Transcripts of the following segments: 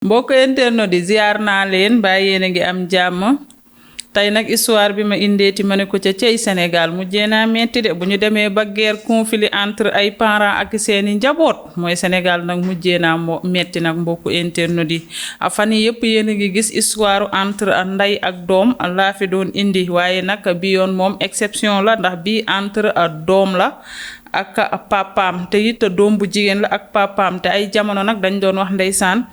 mbokk internet di ziar naa leen mbaa yéen a ngi am jàmm tey nag histoire bi ma indeeti ma ne ko ca cey Sénégal mujjee naa metti de bu ñu demee ba guerre conflit entre ay parents ak seeni njaboot mooy Sénégal nag mujjee naa metti nag mbokku internet yi fan yii yëpp yéen a ngi gis histoire entre ndey ak doom laa fi doon indi waaye nag bi yoon moom exception la ndax bi entre doom la ak papaam te it doom bu jigéen la ak papaam te ay jamono nag dañ doon wax ndeysaan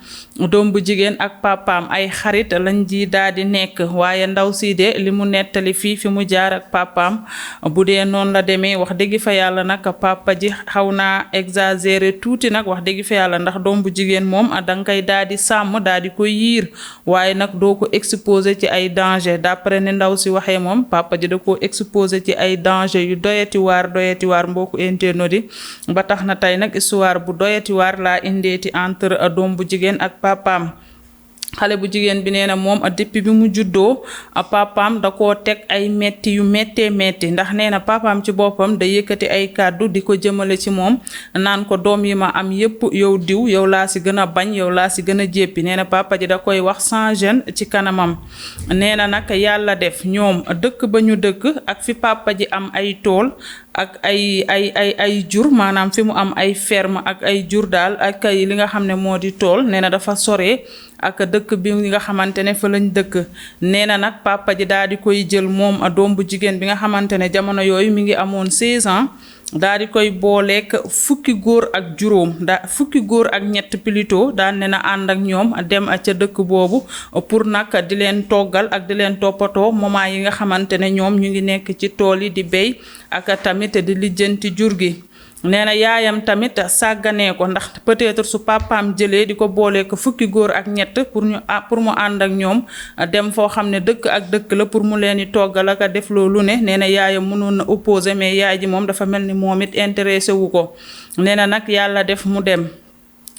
doom bu jigéen ak papaam ay xarit lañ ji daal di nekk waaye ndaw si de li mu nettali fii fi mu jaar ak papaam bu dee noonu la demee wax dëgg fa yàlla nag papa ji xaw naa exagéré tuuti nag wax dëgg fa yàlla ndax doom bu jigéen moom danga koy daal di sàmm daal di koy yiir waaye nag doo ko exposé ci ay danger d'après ne ndaw si waxee moom papa ji da koo exposé ci ay danger yu doyati waar mbokku internet yi ba tax na tey nag histoire bu doyati waar laa indeeti entre doom bu jigéen ak papaam xale bu jigéen bi nee na moom depuis bi mu juddoo papaam da koo teg ay metti yu méttee metti ndax nee na papaam ci boppam da yëkkati ay kàddu di ko jëmale ci moom naan ko doom yi ma am yépp yow diw yow laa si gën a bañ yow laa si gën a jéppi nee na papa ji da koy wax sans gêne ci kanamam nee na nag yàlla def ñoom dëkk ba ñu dëkk ak fi papa ji am ay tool ak ay jur maanaam fi mu am ay ferme ak ay jur daal ak ay li nga xam ne moo di tool nee na dafa soree ak dëkk bi nga xamante ne fa lañ dëkk nee na nag papa ji daal di koy jël moom doom bu jigéen bi nga xamante ne jamono yooyu mi ngi amoon 16 ans daal di koy booleek fukki góor ak juróom fukki góor ak ñett plutôt daan ne na ànd ak ñoom dem ca dëkk boobu pour nag di leen toggal ak di leen toppatoo moment yi nga xamante ne ñoom ñu ngi nekk ci tool yi di béy ak tamit di lijjanti jur gi nee na yaayam tamit sàgganee ko ndax peut-être su papaam jëlee di ko boolee ko fukki góor ak ñett pour mu ànd ak ñoom dem foo xam ne dëkk ak dëkk la pour mu leen di toggal ak def loolu ne nee na yaayam mënoon na opposé mais yaay ji moom dafa mel ni moom it intéressé wu ko nee na nag yàlla def mu dem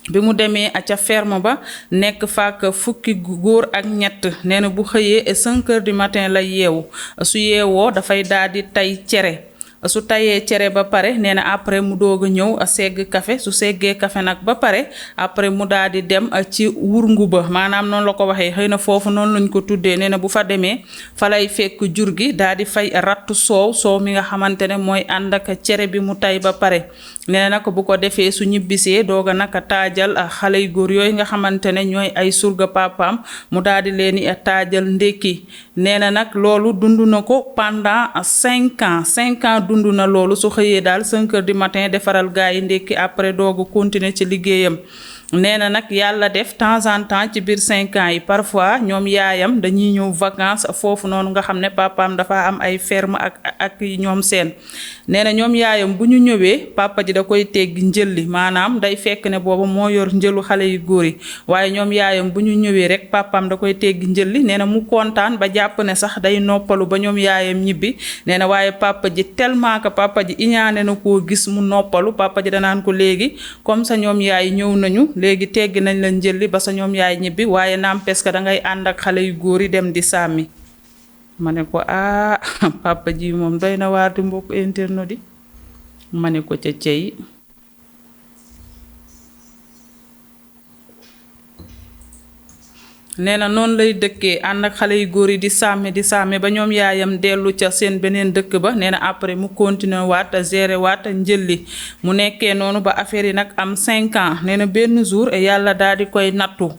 bi mu demee ca ferme ba nekk fàkk fukki góor ak ñett nee na bu xëyee 5 heures du matin la yeewu su yeewoo dafay daal di tay cere su tayee cere ba pare nee na après mu doog a ñëw segg café su seggee café nag ba pare après mu daal di dem ci wurngu ba maanaam noonu la ko waxee xëy na foofu noonu lañ ko tuddee nee na bu fa demee fa lay fekk jur gi daal di fay rattu soow mi nga xamante ne mooy ànd ak cere bi mu tay ba pare nee na nag bu ko defee su ñibbisee doog a nag taajal xale yu góor yooyu nga xamante ne ñooy ay surga papaam mu daal di leen di taajal ndékki nee na nag loolu dund na ko pendant 5 ans dund na loolu su xëyee daal 5 heures du matin defaral gaa yi ndékki après doogu continuer ci liggéeyam nee na nag yàlla def temps en temps ci biir 5 ans yi parfois ñoom yaayam dañuy ñëw vacances foofu noonu nga xam ne papaam dafa am ay ferme ak ñoom seen nee na ñoom yaayam bu ñu ñëwee papa ji da koy teggi njëlli maanaam day fekk ne booba moo yor njëlu xale yu góor yi waaye ñoom yaayam bu ñu ñëwee rek papaam da koy teggi njëlli nee na mu kontaan ba jàpp ne sax day noppalu ba ñoom yaayam ñibbi nee na waaye papa ji tellement que papa ji iñaane na koo gis mu noppalu papa ji danaan ko léegi comme ça ñoom yaay ñëw nañu léegi teggi nañ la njëlli ba sa ñoom yaay ñibbi waaye n'empêche que dangay ànd ak xale yu góor yi dem di sàmmi ma ne ko papa ji moom doy na waar di mbokk internet yi ma ne ko ca cey nee na noonu lay dëkkee ànd ak xale yu góor yi di sàmmi ba ñoom yaayam dellu ca seen beneen dëkk ba nee na après mu continuer waat gérer waat njëlli mu nekkee noonu ba affaire yi nag am 5 ans nee na benn jour yàlla daal di koy nattu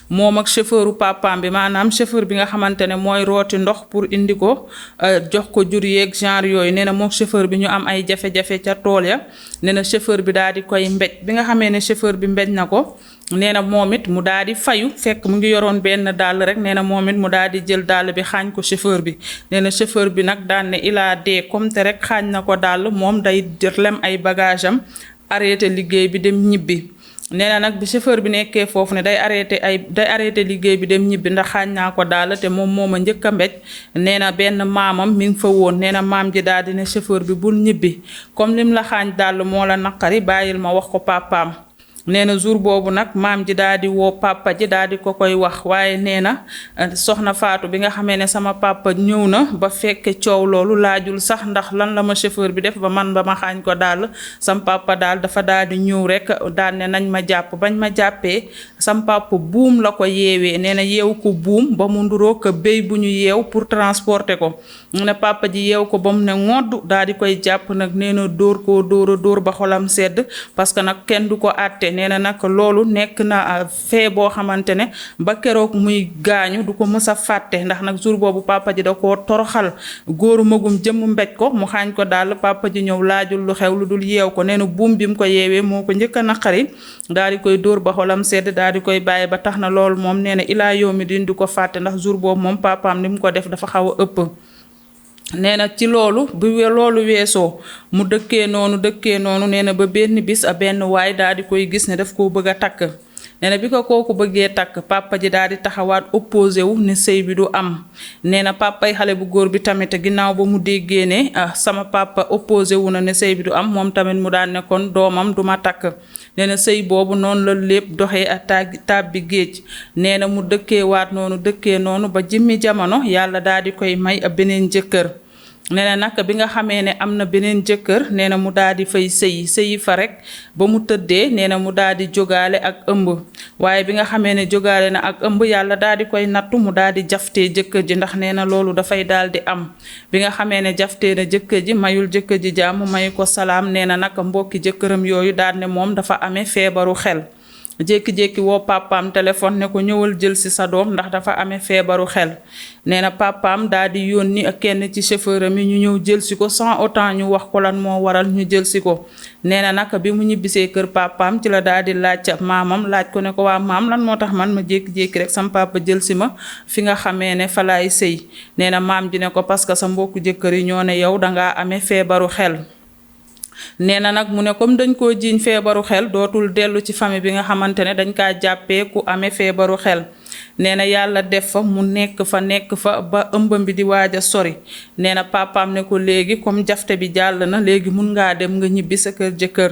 moom ak chauffeuru papaam bi maanaam chauffeur bi nga xamante ne mooy rooti ndox pour indi ko jox ko jur yeeg genre yooyu nee na moom chauffeur bi ñu am ay jafe-jafe ca tool ya nee na chauffeur bi daal di koy mbéj bi nga xamee ne chauffeur bi mbéj na ko nee na moom it mu daal di fayu fekk mu ngi yoroon benn dàll rek nee na moom it mu daal di jël dàll bi xaañ ko chauffeur bi nee na chauffeur bi nag daan ne ilaa dee comme te rek xaañ na ko dàll moom day lem ay bagage am arrêté liggéey bi dem ñibbi nee na nag bi chauffeur bi nekkee foofu ne day arrêté liggéey bi dem ñibbi ndax xaañ naa ko daal te moom moo ma njëkk a mbéj nee na benn maamam mi ngi fa woon nee na maam ji daal di ne chauffeur bi bul ñibbi comme lim la xaañ daal moo la naqari bàyyil ma wax ko papaam nee na jour boobu nag maam ji daal di woo papa ji daal di ko koy wax waaye nee na soxna Faatu bi nga xamee ne sama papa ñëw na ba fekke coow loolu laajul sax ndax lan la ma chauffeur bi def ba ma xaañ ko daal sam papa daal dafa daal di ñëw rek daal ne nañ ma jàpp bañ ma jàppee sam papa buum la ko yeewee nee na yeew ko buum ba mu nduroo ko béy bu ñu yeew pour transporter ko ne papa ji yeew ko ba mu ne ngodd daal di koy jàpp nag nee na dóor koo dóor ba xolam sedd parce que nag kenn du ko àtte nee na nag loolu nekk na fee boo xamante ne ba keroog muy gaañu du ko mës a fàtte ndax nag jour boobu papa ji da koo toroxal góoru magum jëmm mbéj ko mu xaañ ko daal papa ji ñëw laajul lu xew lu dul yeew ko nee na buum bi mu ko yeewee moo ko njëkk a naqari daal di koy dóor ba xolam sedd daal di koy bàyyi ba tax na loolu moom nee na ilaa yow mi din du ko fàtte ndax jour boobu moom papaam ni mu ko def dafa xaw a ëpp. nee na ci loolu loolu weesoo mu dëkkee noonu nee na ba benn bis benn waay daal di koy gis ne daf koo bëgg a takk nee na bi ko kooku bëggee takk papa ji daal di taxawaat opposé wu ne sëy bi du am nee na papay xale bu góor bi tamit ginnaaw ba mu déggee ne sama papa opposé wu na ne sëy bi du am moom tamit mu daan ne kon doomam du ma takk nee na sëy boobu noonu la lépp doxee ak tàbbi géej nee na mu dëkkee noonu ba jimmi jamono yàlla daal di koy may beneen jëkkër nee na nag bi nga xamee ne am na beneen jëkkër nee na mu daal di fay sëyi fa rek ba mu tëddee nee na mu daal di jógaale ak ëmb waaye bi nga xamee ne jógaale na ak ëmb yàlla daal di koy nattu mu daal di jaftee jëkkër ji ndax nee na loolu dafay daal di am bi nga xamee ne jaftee na jëkkër ji mayul jëkkër ji jàmm mayu ko salaam nee na nag mbokki jëkkëram yooyu daal ne moom dafa amee feebaru xel jékki-jékki woo papaam téléphone ne ko ñëwal jël si sa doom ndax dafa amee feebaru xel nee na papaam daal di yónni ak kenn ci chauffeur am yi ñu ñëw jël si ko sans autant ñu wax ko lan moo waral ñu jël si ko nee na nag bi mu ñibbisee kër papaam ci la daal di laaj maamam laaj ko ne ko waa maam lan moo tax man ma jékki-jékki rek sam papa jël si ma fi nga xamee ne fa laay sëy nee na maam ji ne ko parce que sa mbokku jëkkër yi ñoo ne yow dangaa amee feebaru xel nee na nag mu ne comme dañ koo jiiñ feebaru xel dootul dellu ci famille bi nga xamante ne dañ kaa jàppee ku amee feebaru xel nee na yàlla def fa mu nekk fa ba ëmbam bi di waaj a sori nee na papaam ne ko léegi comme jafte bi jàll na léegi mun ngaa dem nga ñibbi sa kër jëkkër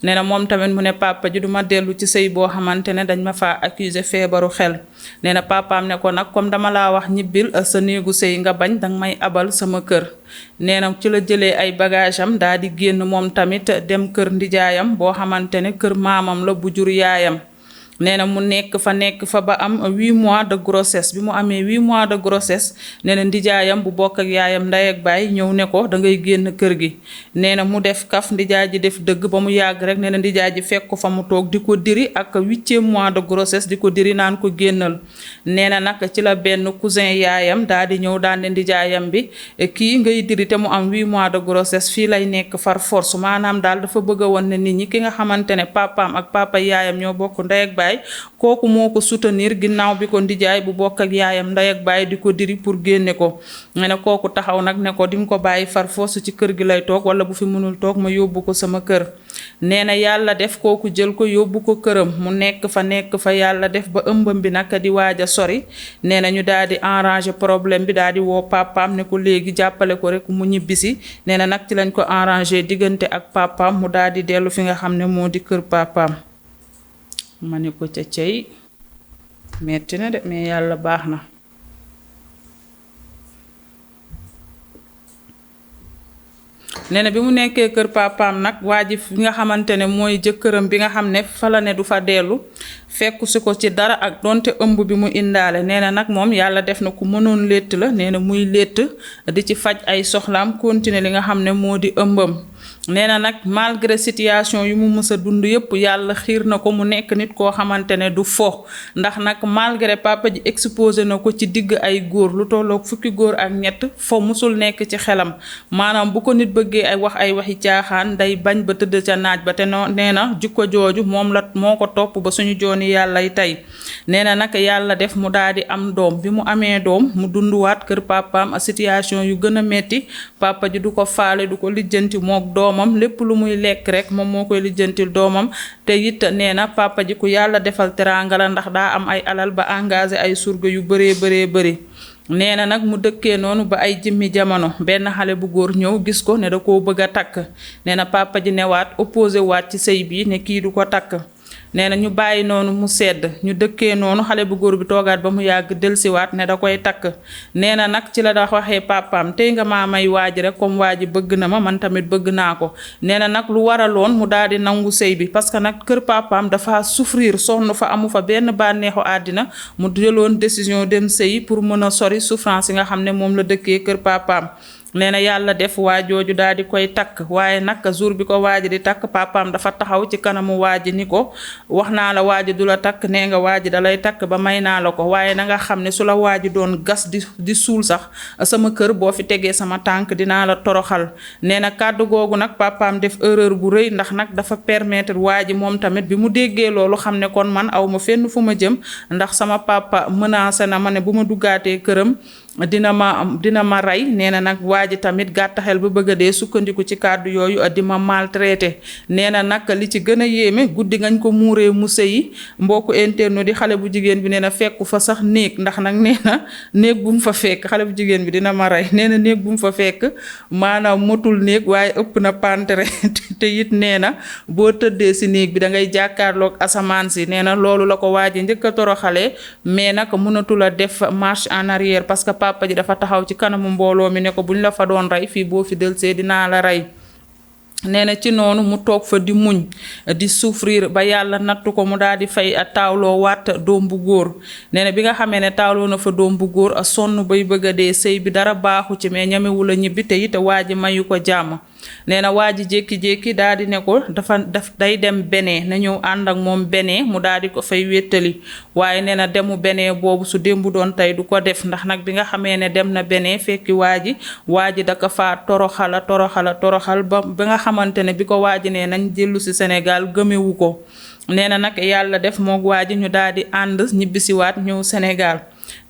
nee na moom tamit mu ne papa ji duma dellu ci sëy boo xamante ne dañ ma faa accuser feebaru xel nee na papaam ne ko nag comme dama laa wax ñibbil sa néegu sëy nga bañ danga may abal sama kër nee na ci la jëlee ay bagage am daa di génn moom tamit dem kër ndijaayam boo xamante ne kër maamam la bu jur yaayam nee na mu nekk fa ba am 8 mois de grossesse bi mu amee 8 mois de grossesse nee na ndijaayam bu bokk ak yaayam ndey ak baay ñëw ne ko da ngay génn kër gi nee na mu def kaf ndijaay ji def dëgg ba mu yàgg rek nee na ndijaay ji fekk ko fa mu toog di ko diri ak 8e mois de grossesse di ko diri naan ko génnal nee na nag ci la benn cousin yaayam daal di ñëw daan ne ndijaayam bi kii ngay diri te mu am 8 mois de grossesse fii lay nekk far force maanaam daal dafa bëgg a woon ne nit ñi ki nga xamante ne papaam ak papa yaayam ñoo bokk ndey ak baay kooku moo ko soutenir ginnaaw bi ko ndijaay bu bokk ak yaayam ndey ak baay di ko diri pour génne ko nga ne kooku taxaw nag ne ko di nga ko bàyyi far force ci kër gi lay toog wala bu fi mënul toog ma yóbbu ko sama kër nee na yàlla def kooku jël ko yóbbu ko këram mu nekk fa yàlla def ba ëmbam bi nag di waaj a sori nee na ñu daal di arranger problème bi daal di woo papaam ne ko léegi jàppale ko rek mu ñibbisi nee na nag ci lañ ko arranger diggante ak papaam mu daal di dellu fi nga xam ne moo di kër papaam ma ne ko ca cey metti na de mais yàlla baax na nee na bi mu nekkee kër papaam nag waa ji fi nga xamante ne mooy jëkkëram bi nga xam ne fa la ne du fa dellu fekku si ko ci dara ak donte ëmb bi mu indaale nee na nag moom yàlla def na ku mënoon létt la nee na muy létt di ci faj ay soxlaam continuer li nga xam ne moo di ëmbam nee na nag malgré situation yu mu mës a dund yëpp yàlla xiir na ko mu nekk nit koo xamante ne du fo ndax nag malgré papa ji exposé na ko ci digg ay góor lu tolloog fukki góor ak ñett fo musul nekk ci xelam maanaam bu ko nit bëggee ay wax ay waxi caaxaan day bañ ba tëdd ca naaj ba te no nee na jikko jooju moom la moo ko topp ba suñu jooni yàllay tey nee na nag yàlla def mu daal di am doom bi mu amee doom mu dunduwaat kër papaam a situation yu gën a metti papa ji du ko faale du ko lijjanti mook doomam lépp lu muy lekk rek moom moo koy lijjantil doomam te it nee na papa ji ku yàlla defal teraanga la ndax daa am ay alal ba engagé ay surga yu bëree bëri nee na nag mu dëkkee noonu ba ay jëmmi jamono benn xale bu góor ñëw gis ko ne da koo bëgg a takk nee na papa ji newaat opposé waat ci sëy bi ne kii du ko takk nee na ñu bàyyi noonu mu sedd ñu dëkkee noonu xale bu góor bi toogaat ba mu yàgg delsiwaat ne da koy takk nee na nag ci la da waxee papaam tey nga maa may waaji rek comme waaji bëgg na ma man tamit bëgg naa ko nee na nag lu waraloon mu daal di nangu sëy bi parce que nag kër papaam dafa souffrir sonn fa amu fa benn bànneexu àddina mu jëloon décision dem sëy pour mën a sori souffrance yi nga xam ne moom la dëkkee kër papaam nee na yàlla def waajooju daal di koy takk waaye nag jour bi ko waaji di takk papaam dafa taxaw ci kanamu waaji ni ko wax naa la waaji du la takk nee nga waaji da lay takk ba may naa la ko waaye na nga xam ne su la waaji doon gas di suul sax sama kër boo fi tegee sama tànk dinaa la toroxal nee na kàddu googu nag papaam def erreur bu rëy ndax nag dafa permettre waaji moom tamit bi mu déggee loolu xam ne kon man aw ma fenn fu ma jëm ndax sama papa menacé na ma ne bu ma duggaatee këram dina ma rey nee na nag waa ji tamit gàttaxel ba bëgg a dee sukkandiku ci kàddu yooyu di ma maltraité nee na nag li ci gën a yéeme guddi ngañ ko muuree mu sëyi mbokku internet di xale bu jigéen bi nee na fekku fa sax néeg ndax nag nee na néeg bu mu fa fekk xale bu jigéen bi dina ma rey nee na néeg bu mu fa fekk maanaam motul néeg waaye ëpp na pantere te it nee na boo tëddee si néeg bi da ngay jàkkaarloog asamaan si nee na loolu la ko waa ji njëkk a toroxalee mais nag mënatul a def marche en arrière parce que papa ji dafa taxaw ci kanamu mbooloo mi ne ko buñ la fa doon rey fii boo fi delsee dinaa la rey nee na ci noonu mu toog fa di muñ di souffrir ba yàlla nattu ko mu daal di fay taawloo waat doom bu góor nee na bi nga xamee ne taawloo na fa doom bu góor a sonn bay bëgg a dee sëy bi dara baaxu ci mais ñamewul a ñibbi te it waa ji mayu ko jàmm nee na waa ji jékki-jékki daal di ne ko daf day dem Bénin na ñëw ànd ak moom Bénin mu daal di ko fay wéttali waaye nee na demu Bénin boobu su démb doon tey du ko def ndax nag bi nga xamee ne dem na Bénin fekki waa ji da ko faa toroxal ba nga xamante ne bi ko waa ji ne nañ dellu si Sénégal gëmewu ko nee na nag yàlla def moog waa ji ñu daal di ànd ñibbisiwaat ñëw Sénégal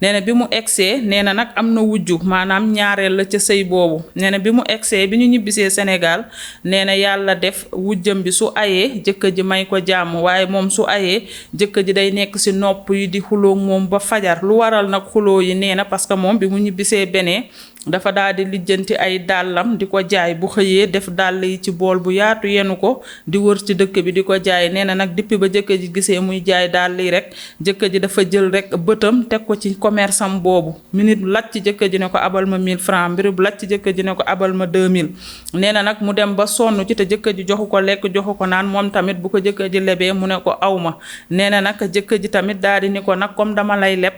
nee na bi mu egsee nee na nag am na wujju maanaam ñaareel la ca sëy boobu nee na bi mu egsee bi ñu ñibbisee Sénégal nee na yàlla def wujjam bi su ayee jëkkër ji may ko jàmm waaye moom su ayee jëkkër ji day nekk ci nopp yi di xuloo moom ba fajar lu waral nag xuloo yi nee na parce que moom bi mu ñibbisee benee dafa daal di lijjanti ay dàllam di ko jaay bu xëyee def dàll yi ci bool bu yaatu yenu ko di wër ci dëkk bi di ko jaay nee na nag depuis ba jëkkër ji gisee muy jaay dàll yi rek jëkkër ji dafa jël rek bëtam teg ko ci commerce am boobu minute lacc ci jëkkër ji ne ko abal ma 1000 francs mbirub lacc ci jëkkër ji ne ko abal ma 2000 nee na nag mu dem ba sonn ci te jëkkër ji joxu ko lekk joxu ko naan moom tamit bu ko jëkkër ji lebee mu ne ko awma nee na nag jëkkër ji tamit daal di ni ko nag comme dama lay leb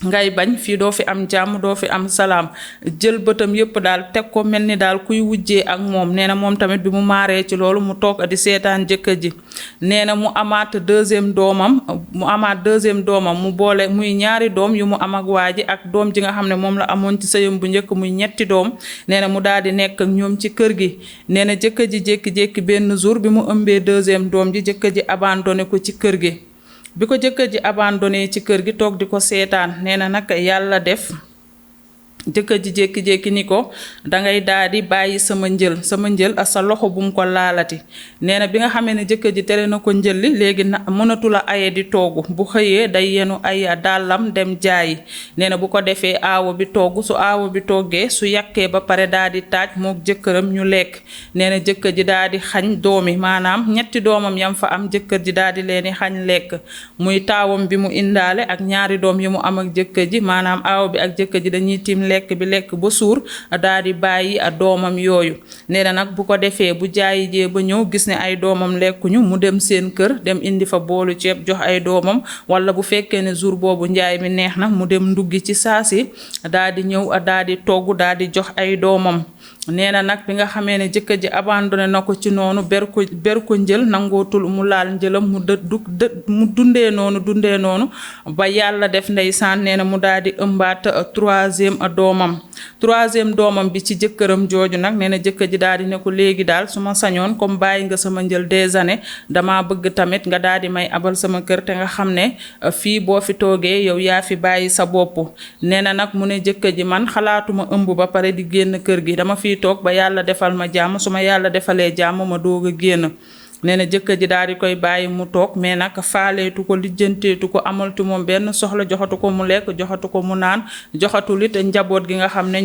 ngay bañ fii doo fi am jàmm doo fi am salaam jël bëtam yépp daal teg ko mel ni daal kuy wujjee ak moom nee na moom tamit bi mu maaree ci loolu mu toog di seetaan jëkkër ji nee na mu amaat deuxième doomam mu boole muy ñaari doom yu mu am ak waa ji ak doom ji nga xam ne moom la amoon ci sëyam bu njëkk muy ñetti doom nee na mu daal di nekk ak ñoom ci kër gi nee na jëkkër ji jékki-jékki benn jour bi mu ëmbee deuxième doom ji jëkkër ji abandonné ko ci kër gi bi ko jëkkër ji abandonné ci kër gi toog di ko seetaan nee na nag yàlla def jëkkër ji jékki-jékki ni ko dangay daal di bàyyi sama njël ak sa loxo bu mu ko laalati nee na bi nga xamee ne jëkkër ji tere na ko njël li léegi mënatu la aye di togg bu xëyee day yenu ay dàllam dem jaayi nee na bu ko defee aawo bi togg su aawo bi toggee su yàkkee ba pare daal di taaj mook jëkkëram ñu lekk nee na jëkkër ji daal di xañ doomi maanaam ñetti doomam yam fa am jëkkër ji daal di leen di xañ lekk muy taawam bi mu indaale ak ñaari doom yi mu am ak jëkkër ji maanaam aawo bi ak jëkkër ji dañuy tiim lekk bi lekk ba suur daal di bàyyi doomam yooyu nee na nag bu ko defee bu jaayi jee ba ñëw gis ne ay doomam lekkuñu mu dem seen kër dem indi fa boolu ceeb jox ay doomam wala bu fekkee ne jour boobu njaay mi neex na mu dem nduggi ci saasi daal di ñëw daal di togg daal di jox ay doomam nee na nag bi nga xamee ne jëkkër ji abandonné na ko ci noonu ber ko njël nangootul mu laal njëlam mu dundee noonu ba yàlla def ndeysaan nee na mu daal di ëmbaat troisième doomam bi ci jëkkëram jooju nag nee na jëkkër ji daal di ne ko léegi daal su ma sañoon comme bàyyi nga sama njël des années dama bëgg tamit nga daal di may abal sama kër te nga xam ne fii boo fi toogee yow yaa fi bàyyi sa bopp nee na nag mu ne jëkkër ji man xalaatuma ëmb ba pare di génn kër gi dama fii toog ba yàlla defal ma jàmm su ma yàlla defalee jàmm ma doog a génn nee na jëkkër ji daal di koy bàyyi mu toog mais nag faaleetu ko lijjanteetu ko amaltu moom benn soxla joxatu ko mu lekk joxatu ko mu naan joxatul it njaboot gi nga xam ne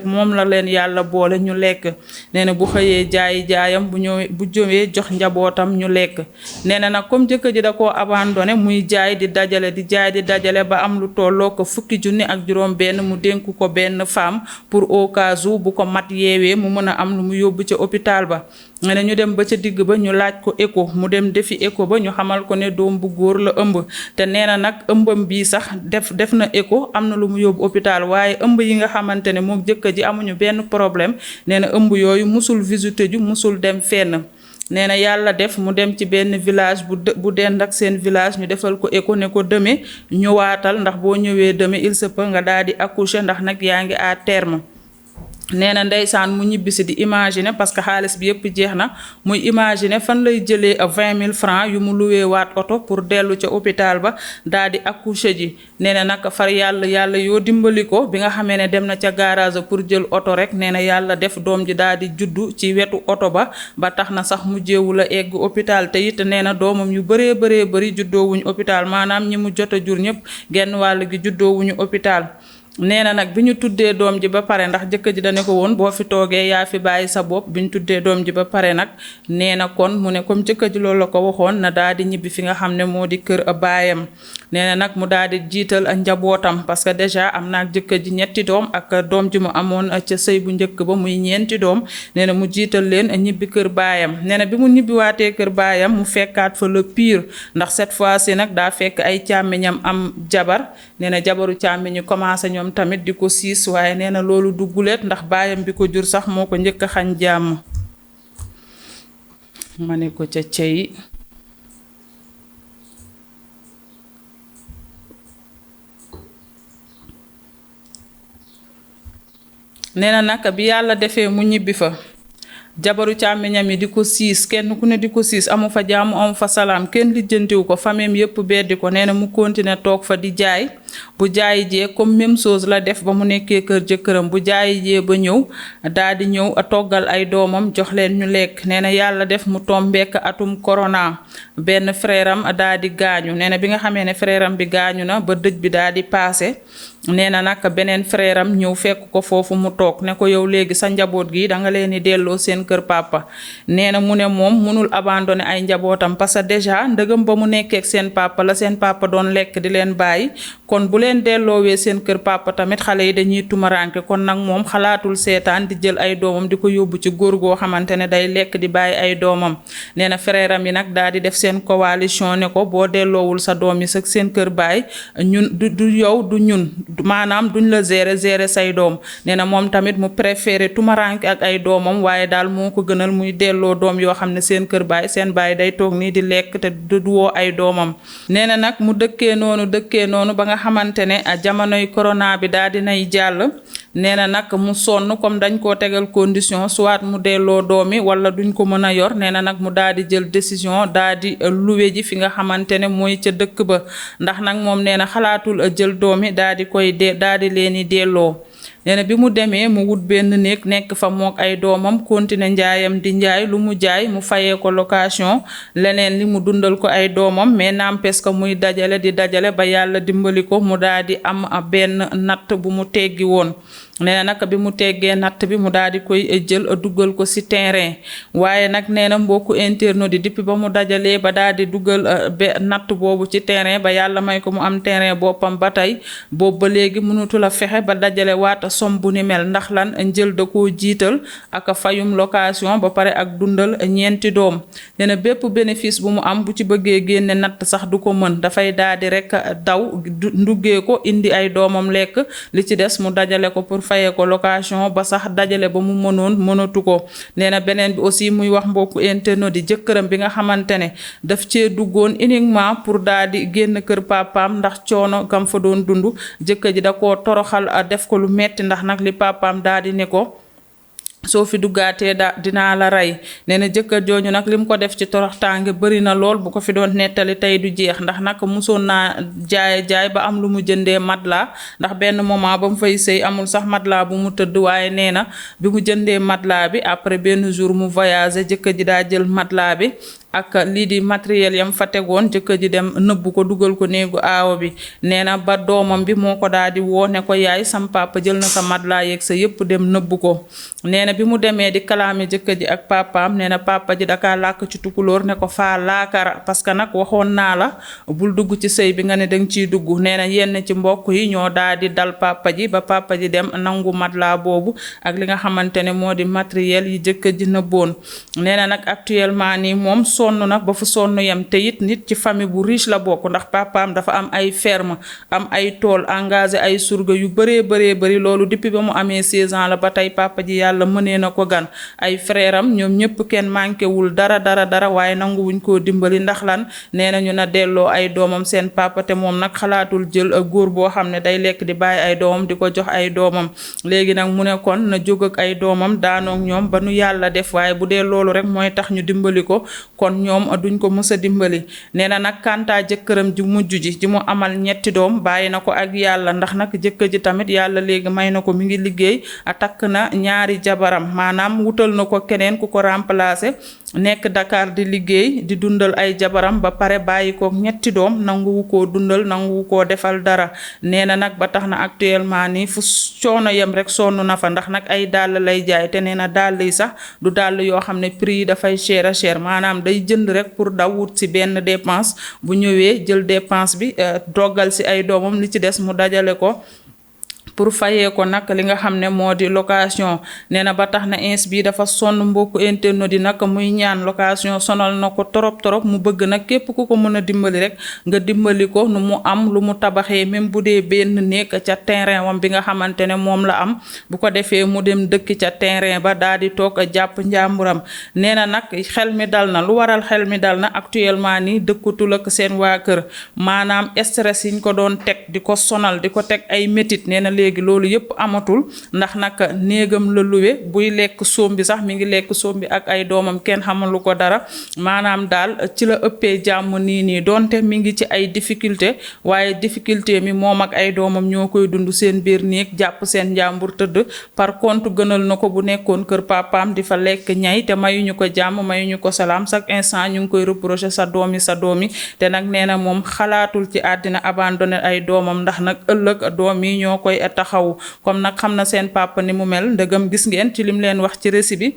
moom la leen yàlla boole ñu lekk. nee na bu xëyee jaayi jaayam bu jógee jox njabootam ñu lekk. nee na nag comme jëkkër ji da koo abandonné muy jaay di dajale ba am lu tolloo ko fukki junni ak juróom benn mu dénk ko benn femme pour au cas où bu ko mat yeewee mu mën a am lu mu yóbbu ca hôpital ba. nee na ñu dem ba ca digg ba ñu laaj ko écho mu dem defi écho ba ñu xamal ko ne doom bu góor la ëmb te nee na nag ëmbam bii sax def na écho am na lu mu yóbbu hôpital waaye ëmb yi nga xamante ne moom jëkkër ji amuñu benn problème nee na ëmb yooyu musul visité ju musul dem fenn. nee na yàlla def mu dem ci benn village bu dend ak seen village ñu defal ko écho ne ko demee ñëwaatal ndax boo ñëwee demee il se peut nga daal di accoucher ndax nag yaa ngi à terme. nee na ndeysaan mu ñibbisi di imaginer parce que xaalis bi yëpp jeex na muy imaginer fan lay jëlee 20 000 francs yu mu luwee waat oto pour dellu ca hôpital ba daal di accoucher ji. nee na nag far yàlla yoo dimbali ko bi nga xamee ne dem na ca garage pour jël oto rek nee na yàlla def doom ji daal di juddu ci wetu oto ba tax na sax mu jéewul a egg hôpital te it nee na doomam yu bëri juddoowuñu hôpital maanaam ñi mu jot a jur ñëpp genn wàll gi juddoowuñu hôpital. nee na nag bi ñu tuddee doom ji ba pare ndax jëkkër ji dane ko woon boo fi toogee yaa fi bàyyi sa bopp bi ñu tuddee doom ji ba pare nag nee na kon mu ne comme jëkkër ji loolu la ko waxoon na daal di ñibbi fi nga xam ne moo di kër baayam. nee na nag mu daal di jiital njabootam parce que déjà am na ak jëkkër ji ñetti doom ak doom ji mu amoon ca sëy bu njëkk ba muy ñeenti doom nee na mu jiital leen ñibbi kër baayam. nee na bi mu ñibbiwaatee kër baayam mu fekkaat fa le pire ndax cette fois-ci nag daa fekk ay càmmiñam am jabar. nee na jabaru càmmiñu commencé ñoom tamit di ko siis waaye nee na loolu du guleet ndax baayam bi ko jur sax moo ko njëkk a xañ jàmm. ma ne ko ca cey nee na nag bi yàlla defee mu ñibbi fa jabaru càmmiñam yi di ko siis kenn ku ne di ko siis amu fa jàmm amu fa salaam kenn lijjantiwu ko famem yépp beddi ko nee na mu continuer toog fa di jaay. bu jaayi jee comme même chose la def ba mu nekkee kër jëkkëram bu jaayi jee ba ñëw daal di ñëw toggal ay doomam jox leen ñu lekk. nee na yàlla def mu tombeek atum corona benn frère am daal di gaañu. nee na bi nga xamee ne frère am bi gaañu na ba dëj bi daal di paase. nee na nag beneen frère am ñëw fekk ko foofu mu toog ne ko yow léegi sa njaboot gi danga leen di delloo seen kër papa. nee na mu ne moom mënul abandonné ay njabootam parce que déjà ndëgëm ba mu nekkee ak seen papa la seen papa doon lekk di leen bàyyi kon bu leen delloowee seen kër papa tamit xale yi dañuy tumaranke kon nag moom xalaatul seetaan di jël ay doomam di ko yóbbu ci góor goo xamante ne day lekk di bàyyi ay doomam. nee na frère am yi nag daal di def seen coalition ne ko boo delloowul sa doom yi sa seen kër baay ñun du yow du ñun maanaam duñ la gérer say doom. nee na moom tamit mu préféré tumaranke ak ay doomam waaye daal moo ko gënal muy delloo doom yoo xam ne seen kër baay seen baay day toog nii di lekk te du woo ay doomam. nee na nag mu dëkkee noonu ba nga xamante ne jamonoy corona bi daal dinay jàll. nee na nag mu sonn comme dañ koo tegal condition soit mu delloo doomi wala duñ ko mën a yor. nee na nag mu daal di jël décision daal di luwe ji fi nga xamante ne mooy ca dëkk ba ndax nag moom nee na xalaatul jël doomi daal di leen di delloo. nee na bi mu demee mu wut benn néeg nekk fa mook ay doomam continuer njaayam di njaay lu mu jaay mu fayee ko location leneen li mu dundal ko ay doomam mais n'empêche que muy dajale ba yàlla dimbali ko mu daal di am benn natt bu mu teggi woon. nee na nag bi mu teggee natt bi mu daal di koy jël duggal ko ci terrain waaye nag nee na mbokku internaute di depuis ba mu dajalee ba daal di duggal natt boobu ci terrain ba yàlla may ko mu am terrain boppam ba tey boobu ba léegi mënatul a fexe ba dajale waata som bu ni mel ndax lan njël da koo jiital ak fayum location ba pare ak dundal ñeenti doom. nee na bépp bénéfice bu mu am bu ci bëggee génne natt sax du ko mën dafay daal di rek daw nduggee ko indi ay doomam lekk li ci des mu dajale ko pour fayee ko location ba sax dajale ba mu mënatu ko. nee na beneen bi aussi muy wax mbokku internet di jëkkëram bi nga xamante ne daf cee duggoon uniquement pour daal di génn kër papaam ndax coono gam fa doon dund jëkkër ji da koo toroxal def ko lu metti ndax nag li papaam daal di ne ko soo fi duggaatee dinaa la rey. nee na jëkkër jooju nag lim ko def ci toroxtaange bëri na lool bu ko fi doon nettali tey du jeex ndax nag musoon naa jaay ba am lu mu jëndee matelas ndax benn moment ba mu fay sëy amul sax matelas bu mu tëdd waaye nee na bi mu jëndee matelas bi après benn jour mu voyagé jëkkër ji daa jël matelas bi ak lii di matériel yam fa tegoon jëkkër ji dem nëbbu ko dugal ko néegu aawo bi nee na ba doomam bi moo ko daal di woo ne ko yaay sam papa jël na sa matelas yeeg sa yëpp dem nëbbu ko nee na bi mu demee di kalaame jëkkër ji ak papaam nee na papa ji dakaa làkk ci tukulóor ne ko faa laakara parce que nag waxoon naa la bul dugg ci sëy bi nga ne danga ciy dugg nee na yenn ci mbokk yi ñoo daal di dal papa ji ba papa ji dem nangu matelas boobu ak li nga xamante ne moo di matériel yi jëkkër ji nëbboon nee na nag actuellement nii moom sonn na ba fu sonn yem te it nit ci famille bu riche la bokk ndax papaam dafa am ay ferme am ay tool engagé ay surga yu bëree loolu depuis ba mu amee 16 ans la ba tey papa ji yàlla mënee na ko gan ay frère am ñoom ñëpp kenn manqué wul dara waaye nanguwuñ koo dimbali ndax lan nee na ñu na delloo ay doomam seen papa te moom nag xalaatul jël góor boo xam ne day lekk di bàyyi ay doomam di ko jox ay doomam léegi nag mu ne kon na jóg ak ay doomam daanoog ñoom ba nu yàlla def waaye bu dee loolu rek mooy tax ñu dimbali ko kon ñoom duñ ko mës a dimbali nee na nag kantaa jëkkëram ji mujj ji mu amal ñetti doom bàyyi na ko ak yàlla ndax nag jëkkër ji tamit yàlla léegi may na ko mi ngi liggéey takk na ñaari jabaram maanaam wutal na ko keneen ku ko remplacer nekk Dakar di liggéey di dundal ay jabaram ba pare bàyyi ko ñetti doom nanguwu koo dundal nanguwu koo defal dara nee na nag ba tax na actuellement nii fu coono yem rek sonn na fa ndax nag ay dàll lay jaay te nee na dàll yi sax du dàll yoo xam ne prix yi dafay cher maanaam day jënd rek pour daw wut si benn dépense bu ñëwee jël dépense bi doggal si ay doomam li ci des mu dajale ko pour fayee ko nag li nga xam ne moo di location nee na ba tax na ins bi dafa sonn mbokku internet di nag muy ñaan location sonal na ko torop mu bëgg nag képp ku ko mën a dimbali rek nga dimbali ko nu mu am lu mu tabaxee même bu dee benn néeg ca terrain wam bi nga xamante ne moom la am bu ko defee mu dem dëkk ca terrain ba daal di toog jàpp njàmburam nee na nag xel mi dal na lu waral xel mi dal na actuellement nii dëkkutul ak seen waa kër maanaam stress yiñ ko doon teg di ko sonal di ko teg ay métit nee na léegi loolu yëpp amatul ndax nag néegam la luwe buy lekk soom bi sax mi ngi lekk soom bi ak ay doomam kenn xamalu ko dara maanaam daal ci la ëppee jàmm nii donte mi ngi ci ay difficulté waaye difficulté mi moom ak ay doomam ñoo koy dund seen biir néeg jàpp seen njàmbur tëdd par contre gënal na ko bu nekkoon kër papaam di fa lekk ñay te mayuñu ko jàmm mayuñu ko salaam chaque instant ñu ngi koy reprocher sa doomi te nag nee na moom xalaatul ci àddina abandonné ay doomam ndax nag ëllëg doom yi ñoo koy taxaw comme nag xam na seen papa ni mu mel ndëgam gis ngeen ci lim leen wax ci récit bi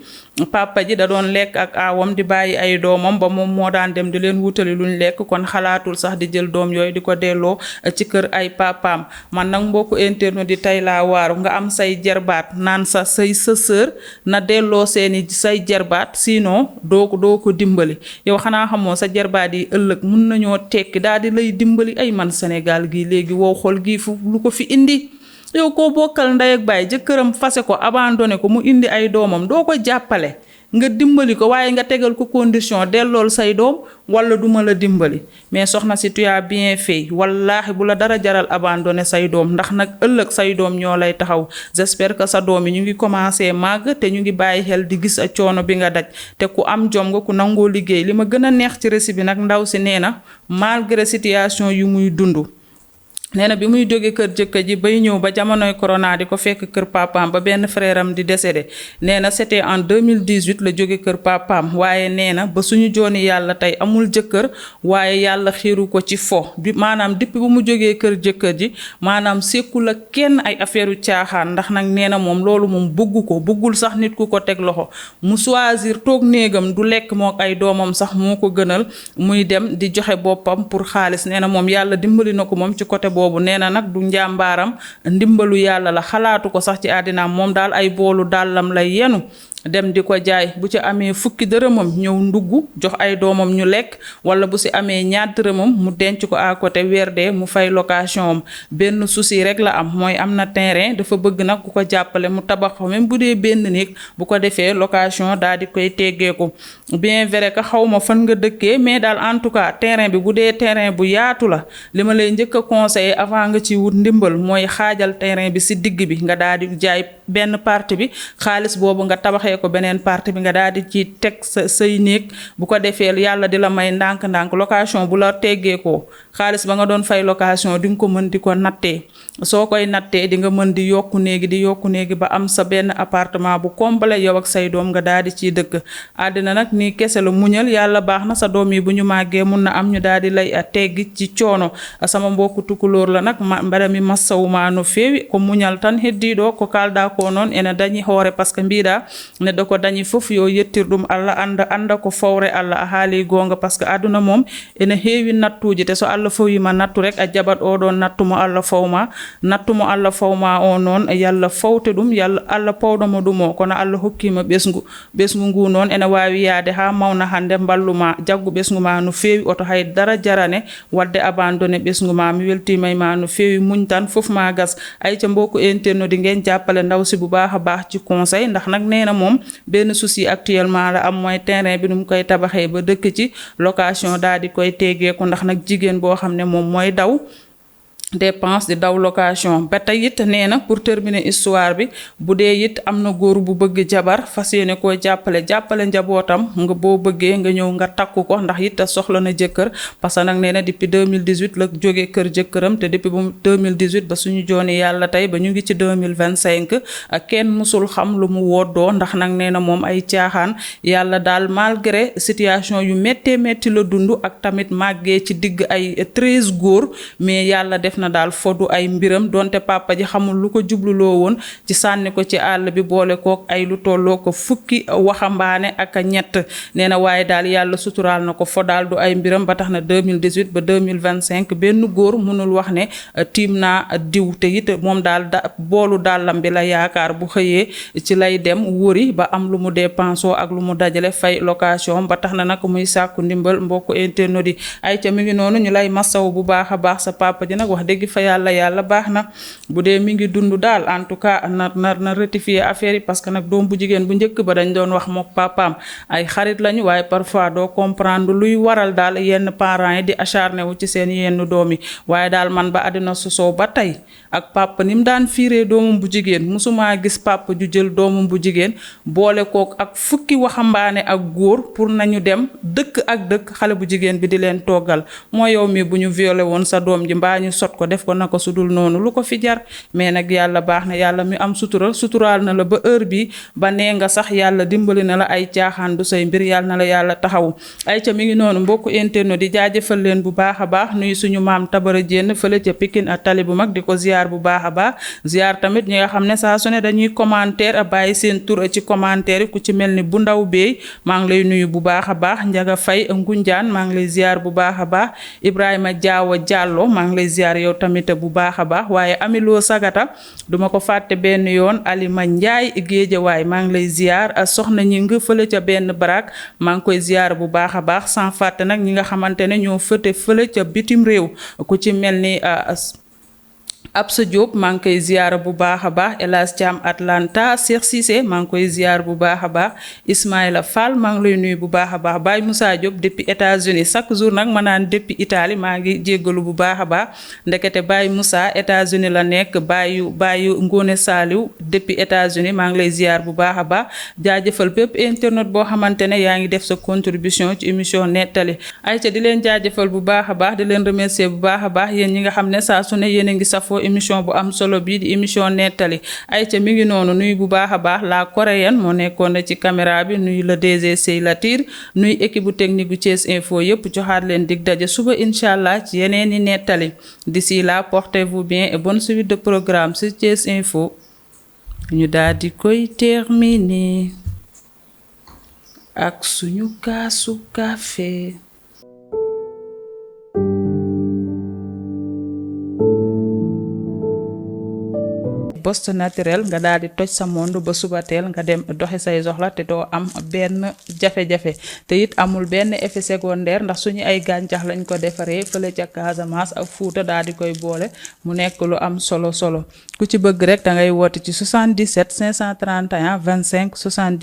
papa ji da doon lekk ak aawam di bàyyi ay doomam ba moom moo daan dem di leen wutali luñ lekk kon xalaatul sax di jël doom yooyu di ko delloo ci kër ay papaam man nag mbokku internet di tey laa waaru nga am say jarbaat naan sa sœur na delloo seeni say jarbaat sinon doo ko dimbali yow xanaa xamoo sa jarbaat yi ëllëg mun nañoo tekki daal di lay dimbali ay man Sénégal gi léegi wow xol gii fu lu ko fi indi yow koo bokkal ndey ak baay jëkkëram fase ko abandonné ko mu indi ay doomam doo ko jàppale nga dimbali ko waaye nga tegal ko condition dellool say doom wala duma la dimbali mais soxna si tu as bien fait wallaahi bu la dara jaral abandonné say doom ndax nag ëllëg say doom ñoo lay taxaw j'espère que sa doom yi ñu ngi commencé màgg te ñu ngi bàyyi xel di gis a coono bi nga daj te ku am jom nga ku nangoo liggéey li ma gën a neex ci récit bi nag ndaw si nee na malgré situation yu muy dund nee na bi muy jóge kër jëkkër ji bay ñëw ba jamonoy corona di ko fekk kër papaam ba benn frère am di décédé nee na c'était en 2018 la jóge kër papaam waaye nee na ba suñu jooni yàlla tey amul jëkkër waaye yàlla xiiru ko ci fo bi maanaam depuis bu mu jógee kër jëkkër ji maanaam sekkul ak kenn ay affaire yu caaxaan ndax nag nee na moom loolu moom bëggul sax nit ku ko teg loxo mu choisir toog néegam du lekk moo ay doomam sax moo ko gënal muy dem di joxe boppam pour xaalis nee na moom yàlla dimbali na ko moom ci côté boobu nee na nag du njàmbaaram ndimbalu yàlla la xalaatu ko sax ci àddinaam moom daal ay boolu dàllam lay yenu dem di ko jaay bu ci amee fukki dërëmam ñëw ndugg jox ay doomam ñu lekk wala bu si amee ñaar dërëmam mu denc ko à côté weer dee mu fay location am benn souci rek la am mooy am na terrain dafa bëgg nag ku ko jàppale mu tabax ko même bu dee benn néeg bu ko defee location daal di koy teggeeku bien vrai que xaw ma fan nga dëkkee mais daal en tout cas terrain bi bu dee terrain bu yaatu la li ma lay njëkk a conseiller avant nga ci wut ndimbal mooy xaajal terrain bi si digg bi nga daal di jaay benn partie bi xaalis boobu nga tabaxee ko beneen partie bi nga daal di ci teg say néeg bu ko defee yàlla di la may ndànk-ndànk location bu la teggee ko xaalis ba nga doon fay location di nga ko mën di ko nattee soo koy nattee di nga mën di yokku néegi ba am sa benn appartement bu complet yow ak say doom nga daal di ciy dëkk. àddina nag nii kese la muñal yàlla baax na sa doom yi bu ñu màggee mun na am ñu daal di lay teggi ci coono sama mbokku tukulóor la nag mbaɗa mi massawuma no feewi ko muñal tan heddiɗo ko kalda ko noon ene dañi hoore par ce que mbiɗa neɗɗo ko dañi fof yo yettir ɗum Allah anda ko fawre Allah a haali gonga par ce que aduna moom ene heewi nattuji te so Allah fawima nattu rek a jaɓat oɗon nattu mo Allah fawma o noon yalla fawte ɗum yalla Allah pawɗomo ɗum o kono Allah hokkima ɓesgu ngu noon ene wawi yaade ha mawna hande mballuma jaggu ɓesgu ma no feewi oto haydara jarane wadde abandonné ɓesgu ma mi weltima e ma no feewi muñ tan fof ma gas ayca mbokku internaute ngeen jàppale ndaw si bu baax a baax ci conseil ndax nag nee na moom benn souci actuellement la am mooy terrain bi nu mu koy tabaxee ba dëkk ci location daal di koy teggeeku ndax nag jigéen boo xam ne moom mooy daw dépense di daw location ba tey it nee na pour terminer histoire bi bu dee it am na góor bu bëgg jabar fas yéene koo jàppale njabootam nga boo bëggee nga ñëw nga takku ko ndax it soxla na jëkkër parce que nag nee na depuis 2018 la jógee kër jëkkëram te depuis bu 2018 ba suñu jooni yàlla tey ba ñu ngi ci 2025 ak kenn musul xam lu mu woddoo ndax nag nee na moom ay caaxaan yàlla daal malgré situation yu métti la dund ak tamit màggee ci digg ay 13 góor mais yàlla def na daal fodu ay mbiram donte papa ji xamul lu ko jubluloo woon ci sànni ko ci àll bi boole kook ay lu tolloo ko fukki waxambaane ak ñett nee na waaye daal yàlla suturaal na ko fo daal du ay mbiram ba tax na 2018 ba 2025 benn góor mënul wax ne tiim naa diw te it moom daal boolu dàllam bi la yaakaar bu xëyee ci lay dem wëri ba am lu mu dépensoo ak lu mu dajale fay location ba tax na nag muy sàkku ndimbal mbokku internaute yi ay ca mi ngi noonu ñu lay masaw bu baax a baax sa papa ji nag wax dëgg fa yàlla baax na bu dee mi ngi dund daal en tout cas na rectifier affaire yi parce que nag doom bu jigéen bu njëkk ba dañ doon wax mook papaam ay xarit lañu waaye parfois doo comprendre luy waral daal yenn parents yi di acharné wu ci seen yenn doom yi waaye daal man ba àddina sosoo ba tey ak papa ni mu daan fiiree doomam bu jigéen musuma gis papa ju jël doomam bu jigéen boole kook ak fukki waxambaane ak góor pour nañu dem dëkk ak dëkk xale bu jigéen bi di leen toggal moo yow mi bu ñu violé woon sa doom ji mbaa ñu sot ko def ko nako sudul noonu lu ko fi jar mais nag yàlla baax na yàlla mi am suturaal na la ba heure bi ba nee nga sax yàlla dimbali na la ay caaxaan du say mbir yàlla na la yàlla taxawu ay ca mi ngi noonu mbokku internet di jaajëfal leen bu baax a baax nuyu suñu maam Tabara Jéen fële ca Pikine ak tali bu mag di ko ziar bu baax a baax ziar tamit ñi nga xam ne saa su ne dañuy commentaire a bàyyi seen tur ci commentaire ku ci mel ni bu ndaw beey maa ngi lay nuyu bu baax a baax Njaga Fay Ngunjaan maa ngi lay ziar bu baax a baax Ibrahima Jaawa Jàllo maa ngi lay ziar yow tamit bu baax a baax waaye amiloo sagata duma ko fàtte benn yoon Alima Njaay Géejawaay maa ngi lay ziar soxna ñi nga fële ca benn barak maa ngi koy ziar bu baax a baax sans fàtte nag ñi nga xamante ne ñoo fëte fële ca bitim réew ku ci mel ni Absa Diop maa ngi koy ziar bu baax a baax El Hadj Thiam Atlanta Cheikh Cissé maa ngi koy ziar bu baax a baax Ismaïla Fall maa ngi lay nuyu bu baax a baax Baye Moussa Diop depuis États-Unis chaque jour nag ma naan depuis Italie maa ngi jéggalu bu baax a baax ndekete Baye Moussa États-Unis la nekk Baye Ngone Saliou depuis États-Unis maa ngi lay ziar bu baax a baax jaajëfal bépp internet boo xamante ne yaa ngi def sa contribution ci émission nettali ayca di leen jaajëfal bu baax a baax di leen remercier bu baax a baax yéen ñi nga xam ne saa su ne yéen a ngi safoo émission bu am solo bii di émission nettali ayca mi ngi noonu nuyu bu baax a baax la coréenne moo nekkoon na ci caméra bi nuyu la DG Sey Latir nuyu équipe bu technique bu Thiès Info yëpp joxaat leen dig daje suba incha allah ci yeneen i nettali d'ici là portez-vous bien et bonne suite de programme sur Thiès Info ñu daal di koy terminer ak suñu kaasu café Boss Naturel nga daal di toj sa monde ba suba teel nga dem doxi say soxla te doo am benn jafe-jafe te it amul benn effet secondaire ndax suñu ay gàncax lañ ko defaree fële ca Casamance ak Fuuta daal di koy boole mu nekk lu am solo ku ci bëgg rek da ngay woote ci 77 531 25 70